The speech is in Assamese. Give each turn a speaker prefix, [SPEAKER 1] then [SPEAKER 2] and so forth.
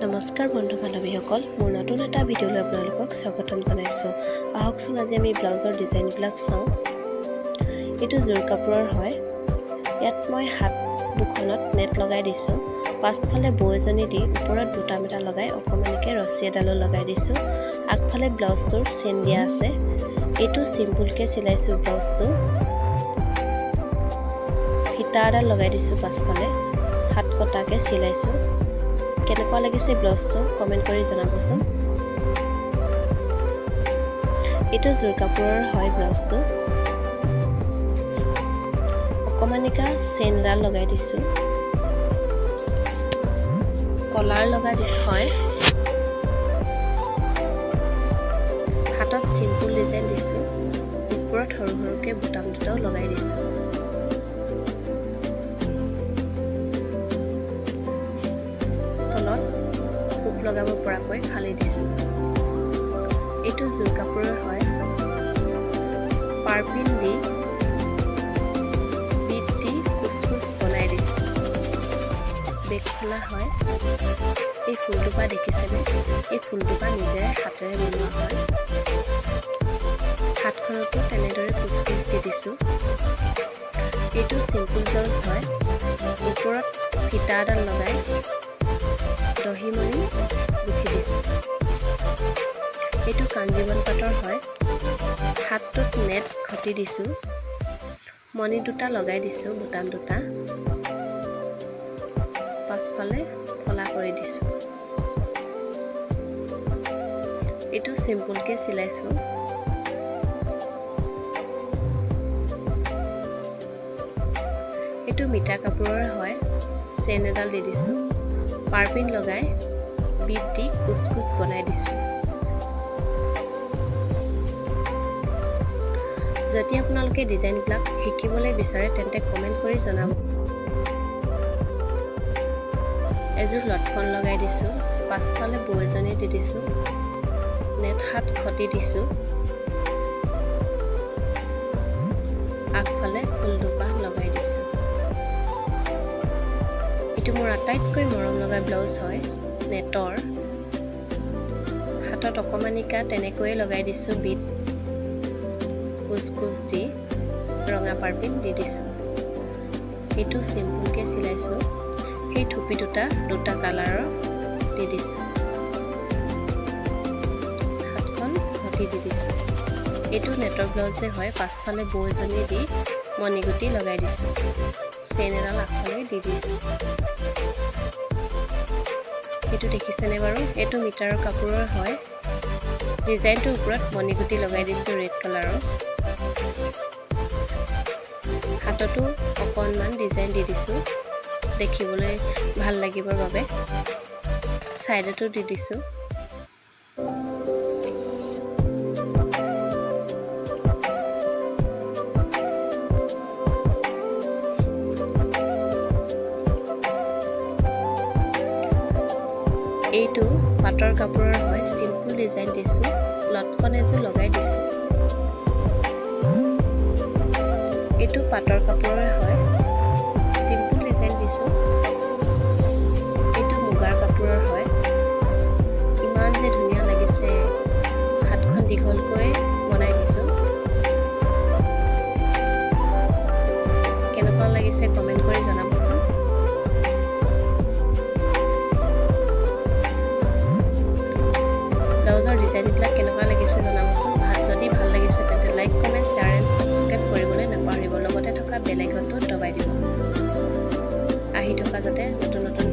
[SPEAKER 1] নমস্কাৰ বন্ধু বান্ধৱীসকল, মোৰ নতুন এটা ভিডিঅ'লৈ আপোনালোকক স্বাগতম জনাইছোঁ। আহকচোন, আজি আমি ব্লাউজৰ ডিজাইনবিলাক চাওঁ। এইটো যোৰ কাপোৰৰ হয়। ইয়াত মই হাত দুখনত নেট লগাই দিছোঁ। পাছফালে বৌ এজনী দি ওপৰত বুটাম এটা লগাই অকণমানিকৈ ৰছী এডালো লগাই দিছোঁ। আগফালে ব্লাউজটোৰ চেইন দিয়া আছে। এইটো চিম্পুলকৈ চিলাইছোঁ ব্লাউজটো। ফিটা এডাল লগাই দিছোঁ পাছফালে। হাত কটাকৈ চিলাইছোঁ। কেনেকুৱা লাগিছে ব্লাউজটো, কমেণ্ট কৰি জনাবচোন। এইটো যোৰ কাপোৰৰ হয় ব্লাউজটো। অকণমানিকা চেইন এডাল লগাই দিছোঁ। কলাৰ লগা হয়। হাতত চিম্পুল ডিজাইন দিছোঁ। ওপৰত সৰু সৰুকৈ বুটাম দুটাও লগাই দিছোঁ। তলত হুক লগাব পৰাকৈ ফালি দিছোঁ। এইটো যোৰ কাপোৰৰ হয়। পাৰপিন দি বিট দি কোচ কোচ বনাই দিছোঁ। বেগ খোলা হয়। এই ফুলটোপা দেখিছেনে? এই ফুলটোপা নিজে হাতেৰে বনোৱা হয়। হাতখনতো তেনেদৰে কোচ কোচ দি দিছোঁ। এইটো চিম্পুল ব্লাউজ হয়। ওপৰত ফিটা এডাল লগাই দহিমণি গুঠি দিছোঁ। এইটো কাঞ্জীবন পাটৰ হয়। হাতটোত নেট ঘটি দিছোঁ। মণি দুটা লগাই দিছোঁ, বুটাম দুটা পাছফালে ফলা কৰি দিছোঁ। এইটো চিম্পুলকৈ চিলাইছোঁ। এইটো মিটা কাপোৰৰ হয়। চেইন এডাল দি দিছোঁ। পাৰপিন লগাই বিট দি কোচ কোচ বনাই দিছোঁ। যদি আপোনালোকে ডিজাইনবিলাক শিকিবলৈ বিচাৰে, তেন্তে কমেণ্ট কৰি জনাব। এযোৰ লটকন লগাই দিছোঁ। পাছফালে বৌ এজনী দি দিছোঁ। নেট হাত খটি দিছোঁ। আগফালে ফুল দুপাহ লগাই দিছোঁ। এইটো মোৰ আটাইতকৈ মৰম লগা ব্লাউজ হয়, নেটৰ। হাতত অকণমানিকা তেনেকৈয়ে লগাই দিছোঁ। বিট কোচ কোচ দি ৰঙা পাৰপিন দি দিছোঁ। এইটো চিম্পুলকৈ চিলাইছোঁ। সেই থুপি দুটা দুটা কালাৰৰ দি দিছোঁ। হাতখন ঘটি দি দিছোঁ। এইটো নেটৰ ব্লাউজে হয়। পাছফালে বৌ এজনী দি মণিগুটি লগাই দিছোঁ। চেইন এডাল আগফালে দি দিছোঁ। এইটো দেখিছেনে বাৰু? এইটো মিটাৰৰ কাপোৰৰ হয়। ডিজাইনটোৰ ওপৰত মণিগুটি লগাই দিছোঁ ৰেড কালাৰৰ। হাততো অকণমান ডিজাইন দি দিছোঁ, দেখিবলৈ ভাল লাগিবৰ বাবে। ছাইডতো দি দিছোঁ। এইটো পাটৰ কাপোৰৰ হয়। চিম্পুল ডিজাইন দিছোঁ। লটকন এযোৰ লগাই দিছোঁ। এইটো পাটৰ কাপোৰৰ হয়। চিম্পুল ডিজাইন দিছোঁ। এইটো মুগাৰ কাপোৰৰ হয়। ইমান যে ধুনীয়া লাগিছে। হাতখন দীঘলকৈ বনাই দিছোঁ। কেনেকুৱা লাগিছে, কমেণ্ট কৰি জনাবচোন। ব্লাউজৰ ডিজাইনবিলাক কেনেকুৱা লাগিছে জনাবচোন। যদি ভাল লাগিছে, তেন্তে like, comment, share and subscribe কৰিবলৈ নাপাহৰিব। লগতে থকা বেল আইকনটো দবাই দিব, আহি থকা যাতে নতুন নতুন